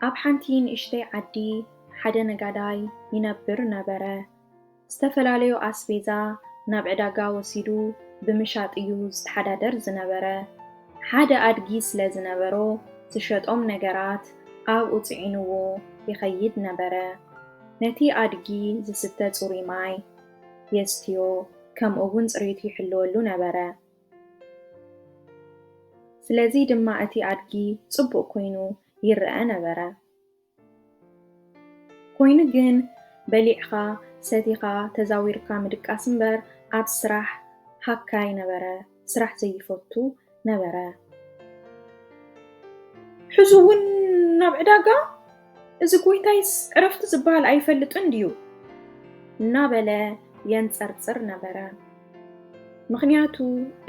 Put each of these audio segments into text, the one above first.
ኣብ ሓንቲ ንእሽተይ ዓዲ ሓደ ነጋዳይ ይነብር ነበረ። ዝተፈላለዩ ኣስቤዛ ናብ ዕዳጋ ወሲዱ ብምሻጥ እዩ ዝተሓዳደር ዝነበረ። ሓደ ኣድጊ ስለ ዝነበሮ ዝሸጦም ነገራት ኣብኡ ጽዒንዎ ይኸይድ ነበረ። ነቲ ኣድጊ ዝስተ ጽሩይ ማይ የስትዮ፣ ከምኡ እውን ጽሬቱ ይሕልወሉ ነበረ። ስለዚ ድማ እቲ ኣድጊ ጽቡቕ ኮይኑ ይረኣ ነበረ። ኮይኑ ግን በሊዕኻ ሰቲኻ ተዛዊርካ ምድቃስ እምበር ኣብ ስራሕ ሃካይ ነበረ። ስራሕ ዘይፈቱ ነበረ። ሕዚ እውን ናብ ዕዳጋ? እዚ ጎይታይስ ዕረፍቲ ዝበሃል ኣይፈልጥን ድዩ? እናበለ የንጸርጽር ነበረ። ምኽንያቱ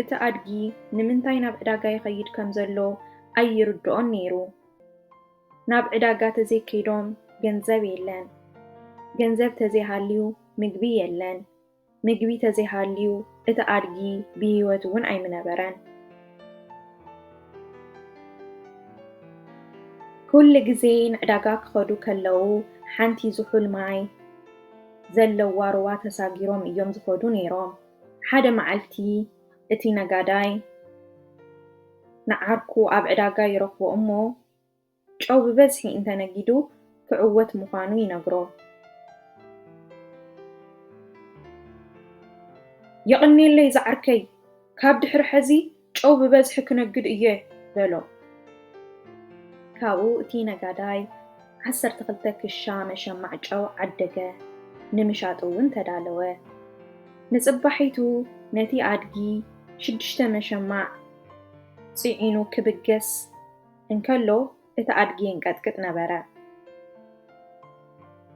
እቲ ኣድጊ ንምንታይ ናብ ዕዳጋ ይኸይድ ከም ዘሎ ኣይርድኦን ነይሩ። ናብ ዕዳጋ ተዘይከይዶም ገንዘብ የለን። ገንዘብ ተዘይሃልዩ ምግቢ የለን። ምግቢ ተዘይሃልዩ እቲ ኣድጊ ብህይወት እውን ኣይምነበረን። ኩሉ ግዜ ንዕዳጋ ክኸዱ ከለዉ ሓንቲ ዝሑል ማይ ዘለዋ ሩባ ተሳጊሮም እዮም ዝኸዱ ነይሮም። ሓደ መዓልቲ እቲ ነጋዳይ ንዓርኩ ኣብ ዕዳጋ ይረኽቦ እሞ ጨው ብበዝሒ እንተነጊዱ ክዕወት ምዃኑ ይነግሮ። የቐንየለይ ዝዓርከይ፣ ካብ ድሕሪ ሐዚ ጨው ብበዝሒ ክነግድ እየ በሎ። ካብኡ እቲ ነጋዳይ ዓሰርተ ክልተ ክሻ መሸማዕ ጨው ዓደገ፣ ንምሻጥ እውን ተዳለወ። ንጽባሒቱ ነቲ ኣድጊ ሽዱሽተ መሸማዕ ጽዒኑ ክብገስ እንከሎ እቲ ኣድጊ የንቀጥቅጥ ነበረ።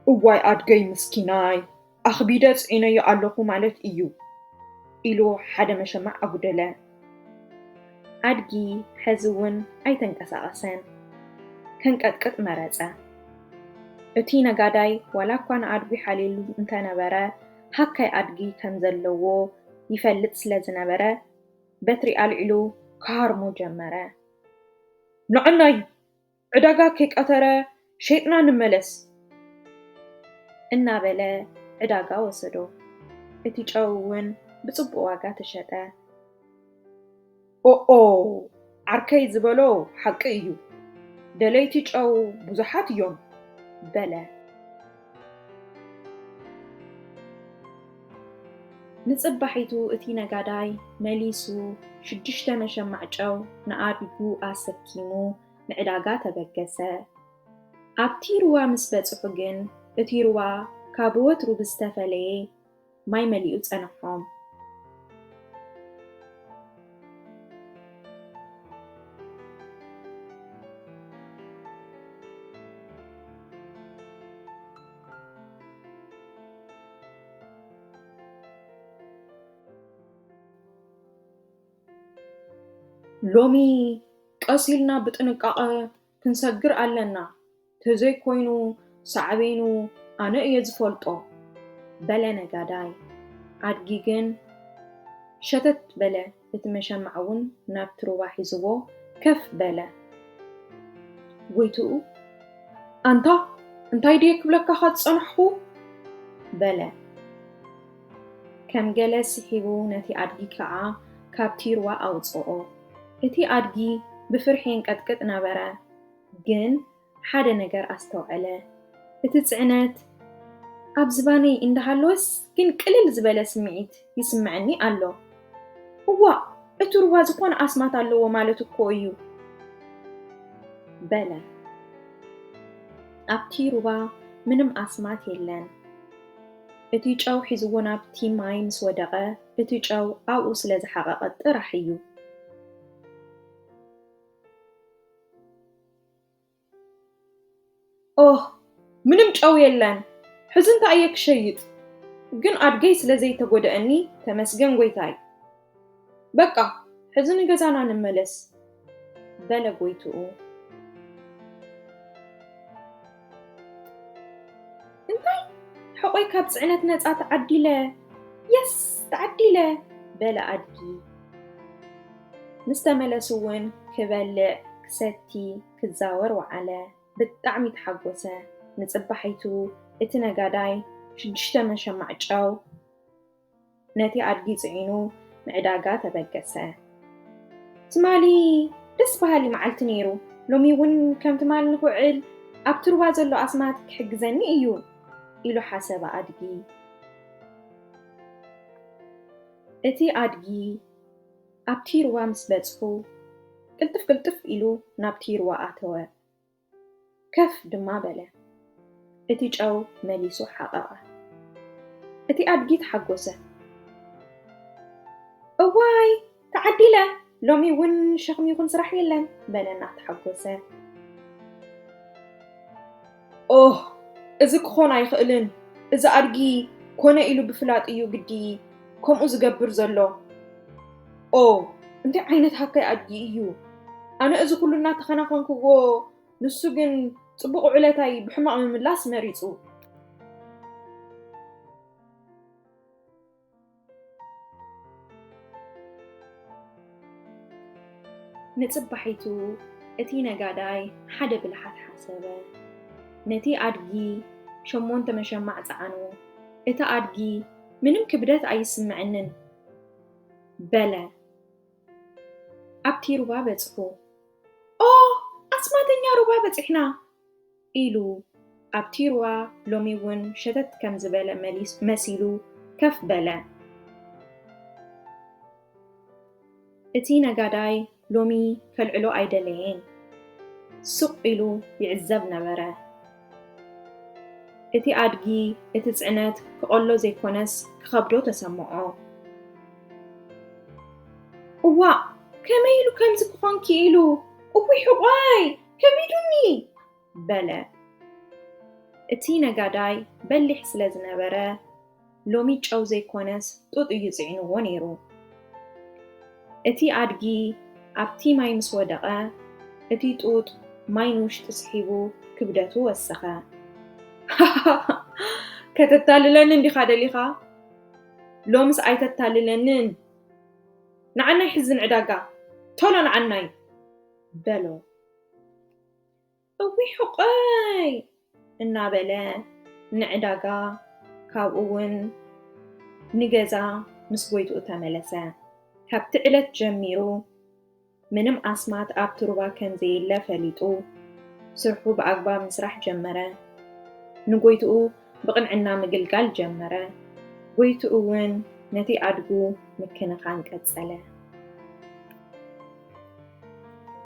እዋይ ኣድገይ ምስኪናይ፣ ኣኽቢደ ጽዒነዮ ኣለኹ ማለት እዩ ኢሉ ሓደ መሸማዕ ኣጉደለ። ኣድጊ ሐዚ እውን ኣይተንቀሳቐሰን። ከንቀጥቅጥ መረጸ። እቲ ነጋዳይ ዋላ እኳ ንኣድጉ ይሓልየሉ እንተነበረ፣ ሃካይ ኣድጊ ከም ዘለዎ ይፈልጥ ስለ ዝነበረ፣ በትሪ ኣልዒሉ ክሃርሞ ጀመረ። ንዕናይ ዕዳጋ ከይቀተረ ሸይጥና ንመለስ እናበለ ዕዳጋ ወሰዶ። እቲ ጨው እውን ብጽቡቕ ዋጋ ተሸጠ። ኦኦ፣ ዓርከይ ዝበሎ ሓቂ እዩ፣ ደለይቲ ጨው ብዙሓት እዮም በለ። ንጽባሒቱ እቲ ነጋዳይ መሊሱ ሽዱሽተ መሸማዕ ጨው ንኣድጉ ኣሰኪሙ ንዕዳጋ ተበገሰ። ኣብቲ ሩባ ምስ በጽሑ ግን እቲ ሩባ ካብ ወትሩ ብዝተፈለየ ማይ መሊኡ ጸንሖም። ሎሚ ቀስ ኢልና ብጥንቃቐ ክንሰግር ኣለና፣ ተዘይኮይኑ ሳዕቤኑ ኣነ እየ ዝፈልጦ በለ ነጋዳይ። ኣድጊ ግን ሸተት በለ፣ እቲ መሸማዕ እውን ናብቲ ሩባ ሒዝዎ ከፍ በለ። ጎይትኡ ኣንታ እንታይ ድየ ክብለካ ዝጸናሕኹ በለ። ከም ገለ ስሒቡ ነቲ ኣድጊ ከዓ ካብቲ ሩባ ኣውፅኦ። እቲ ኣድጊ ብፍርሒ የንቀጥቅጥ ነበረ፣ ግን ሓደ ነገር ኣስተውዐለ። እቲ ፅዕነት ኣብ ዝባነይ እንዳሃለወስ ግን ቅልል ዝበለ ስምዒት ይስምዐኒ ኣሎ። እዋእ፣ እቲ ሩባ ዝኾነ ኣስማት ኣለዎ ማለት እኮ እዩ በለ። ኣብቲ ሩባ ምንም ኣስማት የለን። እቲ ጨው ሒዝዎ ናብቲ ማይ ምስ ወደቐ፣ እቲ ጨው ኣብኡ ስለ ዝሓቐቐ ጥራሕ እዩ። ኦህ፣ ምንም ጨው የለን። ሕዚ እንታይ እየ ክሸይጥ? ግን ኣድገይ ስለ ዘይተጎደአኒ ተመስገን ጎይታይ። በቃ፣ ሕዚ ንገዛና ንመለስ በለ ጎይትኡ። እንታይ? ሕቆይ ካብ ፅዕነት ነፃ ተዓዲለ። የስ፣ ተዓዲለ በለ ኣድጊ። ምስ ተመለሱ እውን ክበልዕ ክሰቲ ክዛወር ወዓለ። ብጣዕሚ ተሓጎሰ። ንጽባሒቱ እቲ ነጋዳይ ሽዱሽተ መሸማዕ ጨው ነቲ ኣድጊ ጽዒኑ ንዕዳጋ ተበገሰ። ትማሊ ደስ በሃሊ መዓልቲ ነይሩ፣ ሎሚ እውን ከም ትማሊ ንኽውዕል ኣብቲ ሩባ ዘሎ ኣስማት ክሕግዘኒ እዩ ኢሉ ሓሰበ ኣድጊ። እቲ ኣድጊ ኣብቲ ሩባ ምስ በጽሑ ቅልጥፍ ቅልጥፍ ኢሉ ናብቲ ሩባ ኣተወ። ከፍ ድማ በለ። እቲ ጨው መሊሱ ሓቐቐ። እቲ ኣድጊ ተሓጎሰ። እዋይ ተዓዲለ፣ ሎሚ እውን ሸኽሚ ይኹን ስራሕ የለን በለ እናተሓጎሰ። ኦህ፣ እዚ ክኾን ኣይኽእልን። እዚ ኣድጊ ኮነ ኢሉ ብፍላጥ እዩ ግዲ ከምኡ ዝገብር ዘሎ። ኦ፣ እንታይ ዓይነት ሃካይ ኣድጊ እዩ! ኣነ እዚ ኩሉ እናተኸናኸንክዎ፣ ንሱ ግን ጽቡቕ ውዕለታይ ብሕማቕ ምምላስ መሪጹ። ንጽባሒቱ እቲ ነጋዳይ ሓደ ብልሓት ሓሰበ። ነቲ ኣድጊ ሸሞንተ መሸማዕ ጸዓኖ። እቲ ኣድጊ ምንም ክብደት ኣይስምዐንን በለ። ኣብቲ ሩባ በጽሑ። ኦ፣ ኣስማተኛ ሩባ በጺሕና ኢሉ ኣብቲ ሩባ ሎሚ እውን ሸተት ከም ዝበለ መሊስ-፣ መሲሉ ከፍ በለ። እቲ ነጋዳይ ሎሚ ከልዕሎ ኣይደለየን። ስቕ ኢሉ ይዕዘብ ነበረ። እቲ ኣድጊ እቲ ጽዕነት ክቐሎ ዘይኮነስ ክኸብዶ ተሰምዖ። እዋእ፣ ከመይ ኢሉ ከምዚ ክኾን ክኢሉ? እውይ ሕቖይ፣ ከቢዱኒ! በለ። እቲ ነጋዳይ በሊሕ ስለ ዝነበረ፣ ሎሚ ጨው ዘይኮነስ ጡጥ እዩ ጽዒንዎ ነይሩ። እቲ ኣድጊ ኣብቲ ማይ ምስ ወደቐ፣ እቲ ጡጥ ማይ ንውሽጢ ስሒቡ ክብደቱ ወሰኸ። ከተታልለኒ እንዲኻ ደሊኻ? ሎምስ ኣይተታልለንን። ንዓናይ ሕዚ ንዕዳጋ፣ ቶሎ ንዓናይ! በሎ። እውይ ሕቆይ! እናበለ ንዕዳጋ፣ ካብኡ እውን ንገዛ ምስ ጎይትኡ ተመለሰ። ካብቲ ዕለት ጀሚሩ ምንም ኣስማት ኣብቲ ሩባ ከም ዘየለ ፈሊጡ፣ ስርሑ ብኣግባብ ምስራሕ ጀመረ። ንጎይትኡ ብቕንዕና ምግልጋል ጀመረ። ጎይትኡ እውን ነቲ ኣድጉ ምክንኻን ቀጸለ።